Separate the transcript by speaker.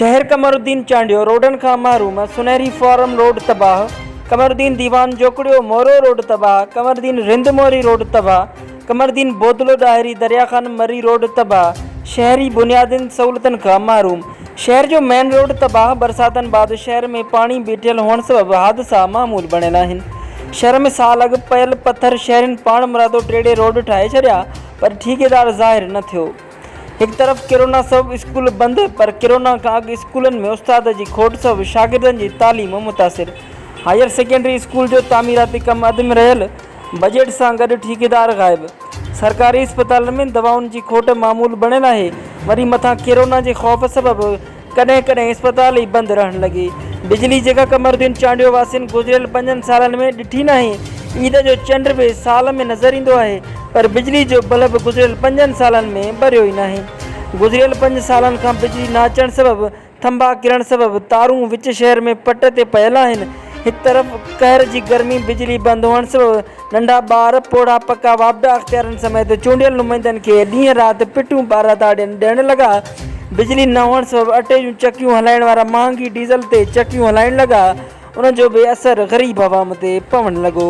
Speaker 1: شهر قمرالدين چانڊيو روڊن کان محروم، سنهري فارم روڊ تباهه، قمرالدين ديوان جوکڙيو مورو روڊ تباهه، قمرالدين رند موري روڊ تباهه، قمرالدين بودلو ڏاهري دريا خان مري روڊ تباهه، شهري بنيادين سهولتن کان محروم، شهر جو مين روڊ تباهه، برساتن بعد شهر ۾ پاڻي بيٺل هئڻ سبب حادثا معمول بڻيل آهن، شهر ۾ سال اڳ پيل پٿر شهرين پاڻمرادو ٽيڙي روڊ ٺاهي ڇڏيا پر ٺيڪيدار ظاهر نه ٿيو. هڪ طرف ڪرونا سبب اسڪول بند پر ڪرونا کان اڳ اسڪولن ۾ استاد جي کوٽ سبب شاگردن جي تعليم متاثر، هائير سيڪنڊري اسڪول جو تعميراتي ڪم اڌ ۾ رهيل، بجيٽ سان گڏ ٺيڪيدار غائب، سرڪاري اسپتالن ۾ دوائن جي کوٽ معمول بڻيل آهي، وري مٿان ڪرونا جي خوف سبب ڪڏهن ڪڏهن اسپتال ئي بند رهڻ لڳي. بجلي جيڪا قمرالدين چانڊيو واسين گذريل پنجن سالن ۾ ڏٺي ناهي. عيد جو چنڊ به سال ۾ نظر ايندو آهي پر بجلي جو بلب گذريل پنجن سالن ۾ ٻريو ئي ناهي. گذريل پنج سالن کان بجلي نه اچڻ سبب ٿنڀا ڪرڻ سبب تارون وچ شهر ۾ پٽ تي پيل آهن. هڪ طرف قهر جي گرمي بجلي بند هئڻ سبب ننڍا ٻار، پوڙها پڪا واپڊا اختيارين سميت چونڊيل نمائندن کي ڏينهن رات پٽون پاراتاڙين ڏيڻ لڳا. بجلي نه هئڻ سبب اٽي جون چڪيون هلائڻ وارا مهانگي ڊيزل تي چڪيون هلائڻ لڳا، ان جو به اثر غريب عوام تي پوڻ لڳو.